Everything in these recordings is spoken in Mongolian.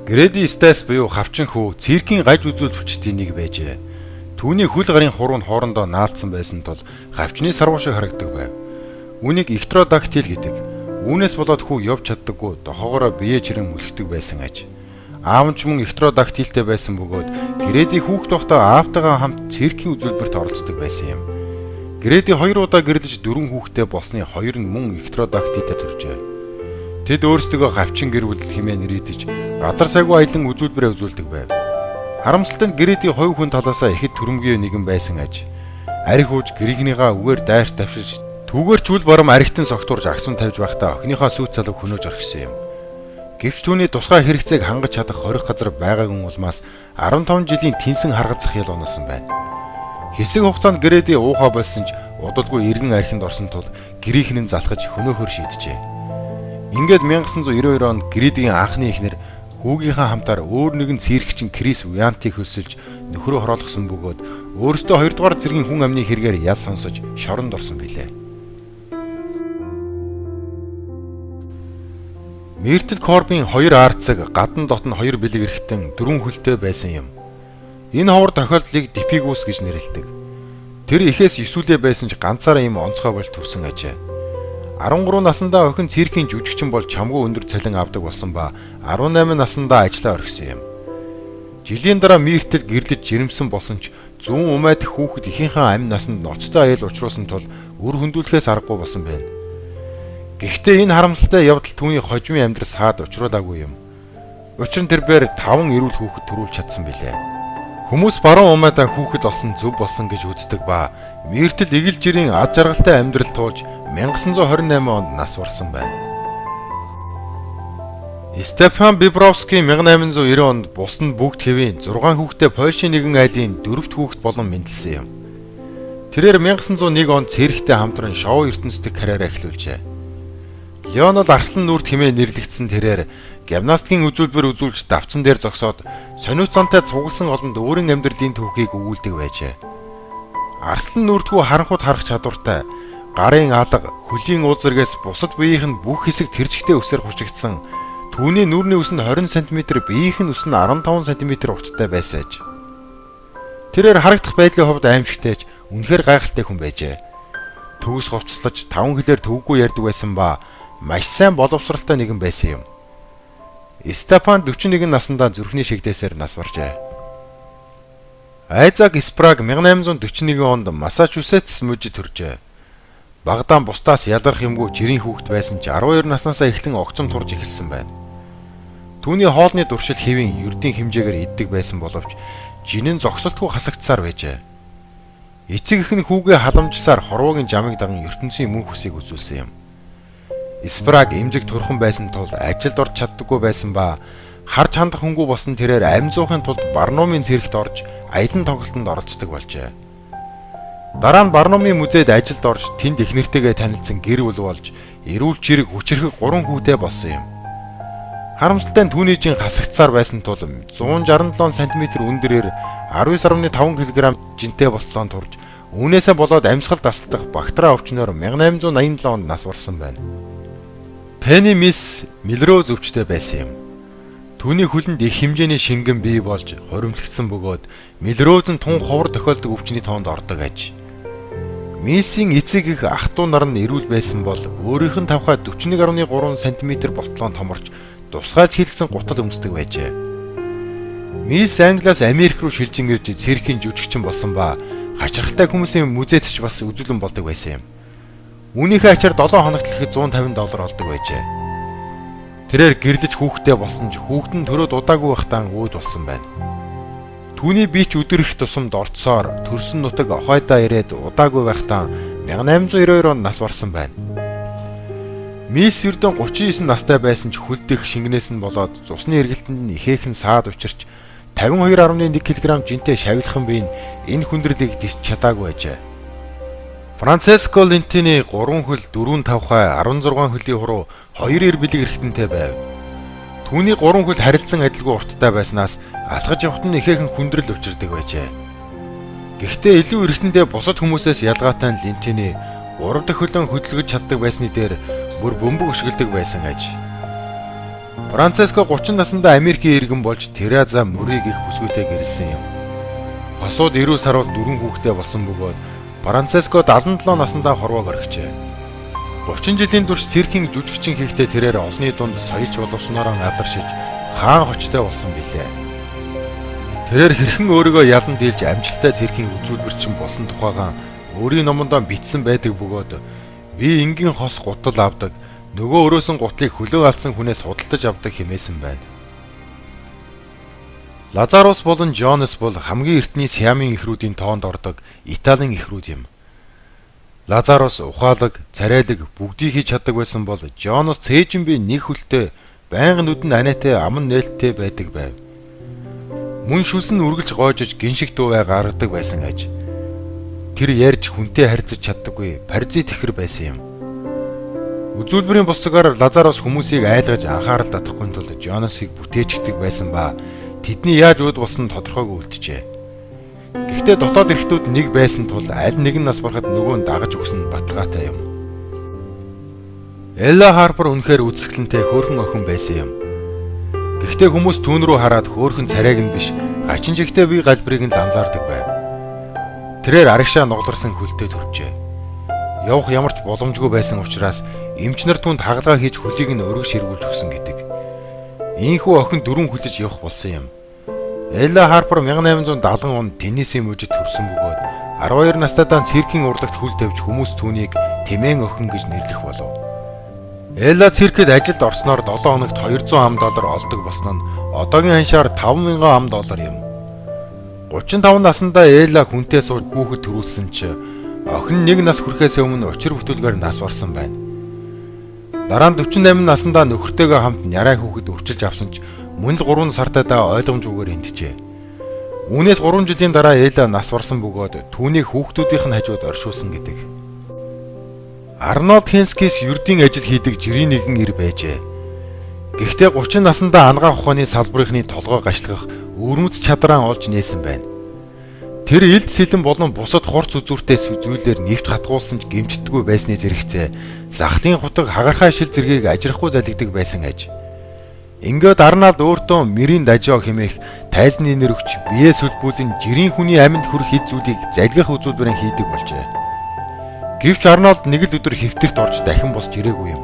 Грэди Стас буюу хавчин хүү циркийн гаж үзүүлбэрчдийн нэг байжээ. Түүний хөл гарын хуруу нь хоорондоо наалдсан байсан тул хавчны сарвуу шиг харагдаг байв. Үүнийг иктродактил гэдэг. Үүнээс болоод хүү явж чаддаггүй дохоогоороо бие чирэн мөлхдөг байсан аж. Аав нь ч мөн иктродактилтэй байсан бөгөөд Грэди хүүхэд байхдаа аавтайгаа хамт циркийн үзүүлбэрт оролцдог байсан юм. Грэди 2 удаа гэрлэж 4 хүүхэдтэй болсны 2 нь мөн иктродактилтэй төржээ. Тэд өөрсдөө гавчин гэр бүл хэмээн нэрийдэж газар сайгүй аялан үзүүлбэрээ үзүүлдэг байв. Харамсалтай нь Грэди хувь хүн талаасаа ихэд төрөмгий нэгэн байсан аж. Арх ууж гэрийнхнийгаа үгээр дайрт тавшиж түүгээр ч үл барам архитан согтуурж агсам тавьж байхдаа охиныхоо сүйт залууг хөнөөж орхисон юм. Гэвч түүний тусгай хэрэгцээг хангаж чадах хорих газар байгаагүй улмаас 15 жилийн тэнсэн харгалзах ял унасан байна. Хэсэг хугацаанд Грэди уухаа болсон ч удалгүй эргэн архинд орсон тул гэрийнхэн нь залхаж хөнөөхөр шийджээ. Ингээд 1992 онд Грэдигийн анхны эхнэр хүүгийнхаа хамтаар өөр нэгэн циркчин Крис Уянтыг хөлсөлж нөхрөө хороолгосон бөгөөд өөрөөсөө 2 дугаар зэргийн хүн амны хэрэгээр ял сонсож шоронд орсон билээ. Миртл Корбын 2 арцаг гадна дотн 2 бэлэг эрхтэн 4 хөлтэй байсан юм. Энэ ховор тохиолдлыг Дипигус гэж нэрлэдэг. Тэр эхээс есүүлээ байсан ч ганцаараа ийм онцгой бол төрсөн ажээ. 13 насндаа охин циркийн жүжигчин бол чамгүй өндөр цалин авдаг болсон ба 18 насндаа ажлаа орхисон юм. Жилийн дараа Миртл гэрлэж жирэмсэн болсон ч зүүн умайд хүүхэд ихийнхээ амь насанд ноцтой аял учруулсан тул үр хөндүүлэхээс аргагүй болсон байна. Гэхдээ энэ харамсалтай явдал түүний хожимын амьдрал саад учруулаагүй юм. Учир нь тэр бээр 5 эрүүл хүүхэд төрүүлж чадсан билээ. Хүмүүс баруун умайдаа хүүхэд олсон зөв болсон гэж үздэг ба Миртл эгэл жирийн ад жаргалтай амьдрал туулж 1928 онд нас барсан байна. Стефан Бибровский 1890 онд бусанд бүгд хэвийн 6 хүүхэдтэй Польшийн нэгэн айлын 4-р хүүхэд болон мэндэлсэн юм. Тэрээр 1901 онд цирктэй хамтран шоу ертөнцийн карьераа эхлүүлжээ. Леонел Арслан нүрт хэмээн нэрлэгдсэн тэрээр гимнастикийн үзүүлбэр үзүүлж давцсан дээр зогсоод сониуц зантай цугласан олонд өөрийн амьдралын түүхийг өгүүлдэг байжээ. Арслан нүртгүү харанхуйд харах чадвартай гарын алга, хөлийн уул зэргээс бусад биеийнх нь бүх хэсэг тэржигтэй өсөр хурцгдсан. Түүний нүрний өс нь 20 см, биеийнх нь өс нь 15 см урттай байсан аж. Тэрээр харагдах байдлын хувьд аимшигтэй ч үнэхээр гайхалтай хүн байжээ. Төгс хувцаслаж 5 хэлээр төвгүй ярьдаг байсан ба маш сайн боловсралтай нэгэн байсан юм. Стефан 41 наснда зүрхний шигдээсээр нас баржээ. Айзак Спраг 1841 онд Массачусетс мужид төржээ. Багадаан бусдаас ялгарх юмгүй жирийн хүүхэд байсан ч 12 наснаасаа эхлэн огцом турж эхэлсэн байна. Түүний хоолны туршил хэвийн ердийн хэмжээгээр иддэг байсан боловч жинэн зогсолтгүй хасагдсаар байжээ. Эцэг эх нь хүүгээ халамжсаар хорвоогийн жамыг даган ертөнцийн мөнх хүсийг үзүүлсэн юм. Спраг эмзэг турхан байсан тул ажилд орж чаддаггүй байсан ба харж хандах хүнгүй болсон тэрээр амь зуухын тулд Барнумын циркт орж аялан тоглолтод оролцдог болжээ. Дараа нь Барнумын музейд ажилд орж тэнд эхнэртэйгээ танилцсан гэр бүл болж эрүүл чирэг хүчирхэг 3 хүүтэй болсон юм. Харамсалтай нь түүний жин хасагдсаар байсан тул 167 см өндөрөөр 19.5 кг жинтэй болтлон турж үүнээсээ болоод амьсгал дасалдах бактери өвчнөөр 1887 онд нас барсан байна. Пенни Мисс Мелроуз өвчтэй байсан юм. Түүний хөлөнд их хэмжээний шингэн бий болж хуримтлагдсан бөгөөд Мелроуз нь тун ховор тохиолдог өвчний тоонд ордог аж. Миссийн эцэг эх ах トゥ нар нь эрүүл байсан бол өөрийнх нь тавхай 41.3 см болтлон томорч тусгайлж хийлгсэн гутал өмсдөг байжээ. Мисс Англиас Америк руу шилжин ирж циркийн жүжигчин болсон ба хачирхалтай хүмүүсийн музейд ч бас үзүүлэн болдог байсан юм. Үүнийхээ ачаар 7 хоногт л ихэд $150 олдог байжээ. Тэрээр гэрлэж хүүхэдтэй болсон ч хүүхэд нь төрөөд удаагүй байхдаа үүд болсон байна. Түүний бие ч өдөр их тусамд орцсоор төрсөн нутаг Охайдаа ирээд удаагүй байхдаа 1892 онд нас барсан байна. Мисс ердөө 39 настай байсан ч хөл дэх шингэнээс нь болоод цусны эргэлтэнд нь ихээхэн саад учирч 52.1 кг жинтэй шавилхан бие нь энэ хүндрэлийг тисч чадаагүй байжээ. Франциско Лентини 3 хөл 4 тавхай 16 хөлийн хуруу 2 эр бэлэг эрхтэнтэй байв. Түүний 3 хөл харилцан адилгүй урттай байснаас алхаж явахад нь ихээхэн хүндрэл учирдаг байжээ. Гэхдээ илүү эрхтэнтэй бусад хүмүүсээс ялгаатай нь Лентини 3 дахь хөлөн хөдөлгөж чаддаг байсны дээр бүр бөмбөг өшгөлдөг байсан аж. Франциско 30 наснда Америкийн иргэн болж Тераза Мөрийг их бүсгүйтэй гэрэлсэн юм. Хосууд эрүүл саруул 4 хүүхэдтэй болсон бөгөөд Франциско 77 наснда хорвоог орхижээ. 30 жилийн турш циркийн жүжигчин хийхдээ тэрээр олонний дунд соёлч боловсноороо алдаршиж хаан хочтой болсон билээ. Тэрээр хэрхэн өөрийгөө ялан дийлж амжилттай циркийн үзүүлбэрчин болсон тухайгаа өөрийн номондоо бичсэн байдаг бөгөөд би энгийн хос гутал авдаг, нөгөө өрөөсөн гутлыг хөлөө алдсан хүнээс худалдаж авдаг хэмээсэн байна. Лазарус болон Жонес бол хамгийн эртний Сиамын эхрүүдийн тоонд ордог Италийн эхрүүд юм. Лазарус ухаалаг, царайлаг бүгдийг хийж чаддаг байсан бол Жонос цээжин бие нэг хөлтэй, байнга нүд нь анайтай, ам нь нээлттэй байдаг байв. Мөн шүлс нь үргэлж гоожиж гиншиг дуу ай гаргадаг байсан аж. Тэр ярьж хүнтэй харьцаж чаддаггүй паразит ихэр байсан юм. Үзүүлбэрийн бус цагаар Лазарус хүмүүсийг айлгаж анхаарал татахгүй тулд Жоносыг бүтээчдэг байсан ба тэдний яаж өөд болсон тодорхойгүй үлджээ. Гэхдээ дотоод эрхтүүд нэг байсан тул аль нэг нь нас барахад нөгөө нь дагаж өгсөн нь баталгаатай юм. Элла Харпер үнэхээр үзэсгэлэнтэй хөөрхөн охин байсан юм. Гэхдээ хүмүүс түүн рүү хараад хөөрхөн царайг нь биш, гачин жигтэй бие галбирыг нь л анзаардаг байв. Тэрээр арагшаа нугаларсан хөлтэй төржээ. Явах ямар ч боломжгүй байсан учраас эмч нар түүнд хагалгаа хийж хөлийг нь өргөж ширгүүлж өгсөн гэдэг. Ийхүү охин дөрвөн хүлэж явах болсон юм. Элла Харпер 1870 онд Теннесси мужид төрсөн бөгөөд 12 настайдаа циркийн урлагт хөл тавьж хүмүүс түүнийг Тэмээн охин гэж нэрлэх болов. Элла циркэд ажилд орсноор 7 хоногт 200 ам доллар олдог болсон нь одоогийн ханшаар 5000 ам доллар юм. 35 наснда Элла хүнтэй сууж хүүхэд төрүүлсэн ч охин нэг нас хүрэхээс өмнө учир бүтээлгээр нас барсан байна. Дараа нь 48 наснда нөхөртэйгээ хамт нярай хүүхэд өрчилж авсан ч мөн л 3 сартайдаа ойлгомжгүйгээр энджээ. Үүнээс 3 жилийн дараа Элла нас барсан бөгөөд түүнийг хүүхдүүдийнх нь хажууд оршуулсан гэдэг. Арнольд Хенскис ердийн ажил хийдэг жирийн нэгэн эр байжээ. Гэхдээ 30 наснда анагаах ухааны салбарынхны толгой гашлах өвөрмөц чадраа олж нээсэн байна. Тэр элд сэлэн болон бусад хурц үзүүртэй зүйлээр нэвт хатгуулсан ч гэмтдэггүй байсны зэрэгцээ захлын хутаг хагархай шил зэргийг ажрахгүй залгидаг байсан аж. Ингээд Арнольд өөртөө Мэрийн дажоо хэмээх тайзны нэр өгч бие сүлбүүлэн жирийн хүний амьд хүрэх хэд зүйлийг залгих үзүүлбэрэн хийдэг болжээ. Гэвч Арнольд нэг л өдөр хэвтэрт орж дахин босч ирээгүй юм.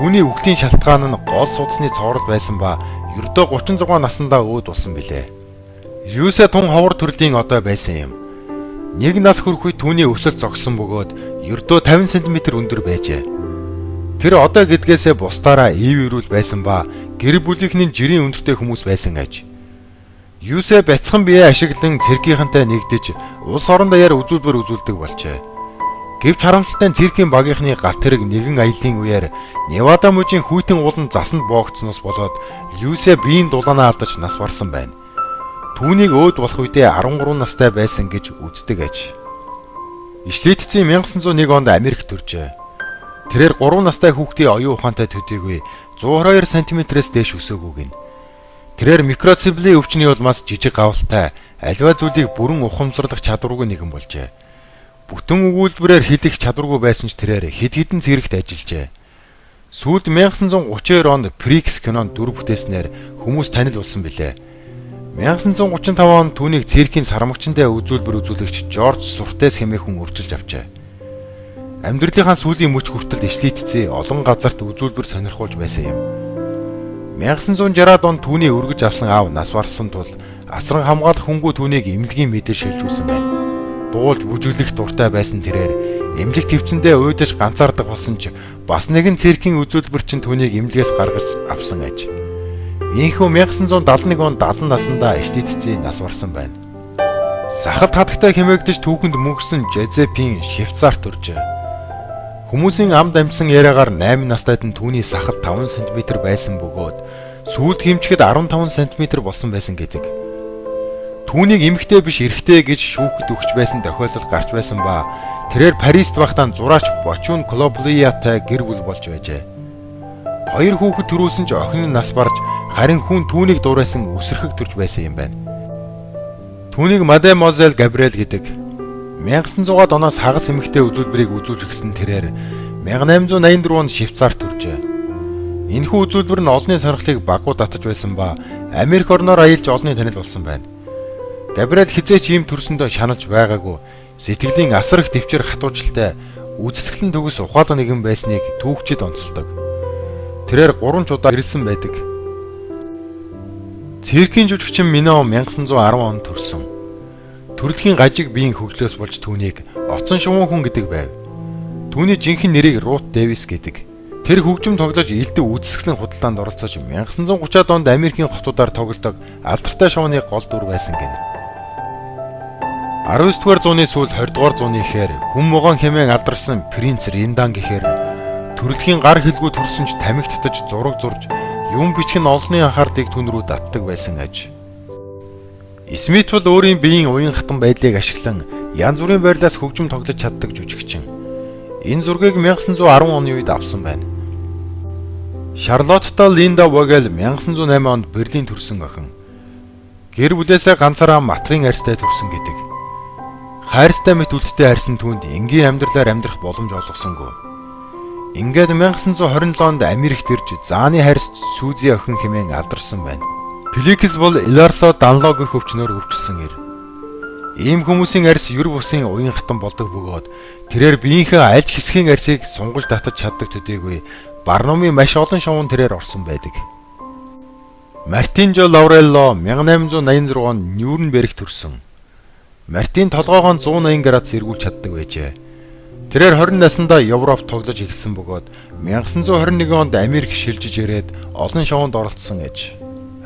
Түүний үхлийн шалтгаан нь гол судасны цоорол байсан ба ердөө 36 наснда өөд болсон билээ. Люся тун ховор төрлийн одоо байсан юм. Нэг нас хүрэх үед түүний өсөлт зогссон бөгөөд ердөө 50 см өндөр байжээ. Тэр одоо гэдгээсээ бусдаараа ив ирүүл байсан ба гэр бүлийнхний жирийн өндөртэй хүмүүс байсан аж. Юсэ бяцхан бие ашиглан циркийнхэнтэй нэгдэж улс орон даяар үзүүлбэр үзүүлдэг болжээ. Гэвч харамсалтай нь циркийн багийнхны галт тэрэг нэгэн аяллын үеэр Невада мужийн хүйтэн ууланд засанд боогдсоноос болоод Люсэ биеийн дулаанаа алдаж нас барсан байна. Түүнийг өөд болох үедээ 13 настай байсан гэж үздэг аж. Ишлитцийн 1901 онд Америкт төржээ. Тэрээр 3 настай хүүхдийн оюун ухаантай төдийгүй 122 см-ээс дээш өсөөгүй гэнэ. Тэрээр микроцефалийн өвчний улмаас жижиг гавлтай, аливаа зүйлийг бүрэн ухамсарлах чадваргүй нэгэн болжээ. Бүтэн өгүүлбэрээр хэлэх чадваргүй байсан ч тэрээр хэд хэдэн цэрэгт ажиллажээ. Сүүлд 1932 онд Freaks кинонд дүр бүтээснээр хүмүүс танил болсон билээ. 1935 онд түүнийг циркийн сармагчтай үзүүлбэр үзүүлэгч Жорж Суртес хэмээх хүн өрчилж авчээ. Амьдралынхаа сүүлийн мөч хүртэл Ишлитцээ олон газарт үзүүлбэр сонирхуулж байсан юм. 1960-ад онд түүний өргөж авсан аав нас барсан тул асран хамгаалах хүнгүй түүнийг эмнэлгийн мэдээ шилжүүлсэн байна. Дуулж бүжиглэх дуртай байсан тэрээр эмнэлэг төвцөндөө уйдаж ганцаардаг болсон ч бас нэгэн циркийн үзүүлбэрчин түүнийг эмнэлгээс гаргаж авсан аж. Ийхүү 1971 онд 70 наснда Ишлитцээ нас барсан байна. Сахалт хатагтай хэмээгдэж түүхэнд мөнхсөн Жозепин Швейцарт төржээ. Хүмүүсийн амд амжсан яриагаар 8 настайд нь түүний сахал 5 см байсан бөгөөд сүүлд хэмжихэд 15 см болсон байсан гэдэг. Түүнийг эмэгтэй биш эрэгтэй гэж шүүхэд өгч байсан тохиолдол гарч байсан ба тэрээр Парист байхдаа зураач Бочун Клоблиатай гэр бүл болж байжээ. Хоёр хүүхэд төрүүлсэн ч охин нь нас барж харин хүн түүнийг дуурайсан үсрэхэг төрж байсан юм байна. Түүнийг Мадемуазель Габриэл гэдэг 1900-аад оноос хагас эмэгтэй үзүүлбэрийг үзүүлж ирсэн тэрээр 1884 онд Швейцарт төржээ. Энэхүү үзүүлбэр нь олонний сонирхлыг баггүй татаж байсан ба Америк орноор аялж олонний танил болсон байна. Габриэл хэзээ ч ийм төрсөндөө шаналж байгаагүй сэтгэлийн асар их төвчээр хатуучлалтай үзэсгэлэн төгс ухаалаг нэгэн байсныг түүхчид онцолдог. Тэрээр 3 ч удаа гэрэлсэн байдаг. Циркийн жүжигчин Мино 1910 онд төрсөн. Төрөлхийн гажиг биеийн хөгжлөөс болж түүнийг оцон шувуун хүн гэдэг байв. Түүний жинхэнэ нэрийг Рут Дэвис гэдэг. Тэр хөгжим тоглож элдв үзэсгэлэн худалдаанд оролцож 1930-ад онд Америкийн хотуудаар тоглодог алдартай шоуны гол дүр байсан гэнэ. 19 дугаар зууны сүүл 20 дугаар зууны эхээр хүн могоон хэмээн алдарсан принц Риндан гэхээр төрөлхийн гар хилгүй төрсөн ч тамхи татаж зураг зурж юм бичих нь олонний анхаарлыг түн рүү татдаг байсан аж. Смит бол өөрийн биеийн уян хатан байдлыг ашиглан янз бүрийн байрлалаас хөгжим тоглож чаддаг жүжигчин. Энэ зургийг 1910 оны үед авсан байна. Шарлотта Линда Вогел 1908 онд Берлин төрсөн охин. Гэр бүлээсээ ганцаараа матрын арьстай төрсөн гэдэг. Хайрстай мэт үлдтэй арьсан түүнд энгийн амьдралаар амьдрах боломж олгосонгүй. Ингээд 1927 онд Америкт ирж зааны хайрс Сүүзи охин хэмээн алдарсан байна. Феликс бол Эларсо Данло гэх өвчнөөр өвчлсөн эр. Ийм хүмүүсийн арьс ер бусын уян хатан болдог бөгөөд тэрээр биеийнхээ аль ч хэсгийн арьсыг сунгаж татаж чаддаг төдийгүй Барнумын маш олон шоунд тэрээр орсон байдаг. Мартин Жо Лаурелло 1886 онд Нюрнбергт төрсөн. Мартин толгойгоо 180 градус эргүүлж чаддаг байжээ. Тэрээр 20 наснда Европт тоглож эхэлсэн бөгөөд 1921 онд Америк шилжиж ирээд олон шоунд оролцсон аж.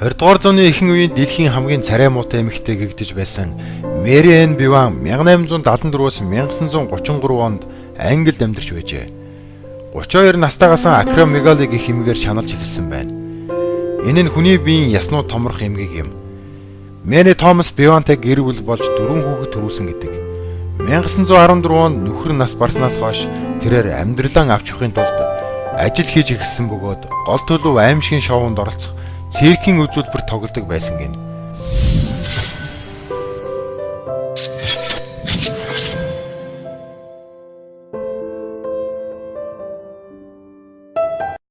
20 дугаар зууны ихэнх үеийн дэлхийн хамгийн царай муутай эмэгтэй гэгдэж байсан Мэри Энн Биван 1874-өөс 1933 онд Англид амьдарч байжээ. 32 настайгаас акромегали гэх эмгээр шаналж эхэлсэн байна. Энэ нь хүний биеийн яснууд томрох эмгэг юм. Мэри Томас Бивантай гэр бүл болж 4 хүүхэд төрүүлсэн гэдэг. 1914 онд нөхөр нь нас барснаас хойш тэрээр амьдралаа авч явахын тулд ажил хийж эхэлсэн бөгөөд гол төлөв аймшгийн шоунд оролцох циркийн үзүүлбэр тоглодог байсан гэнэ.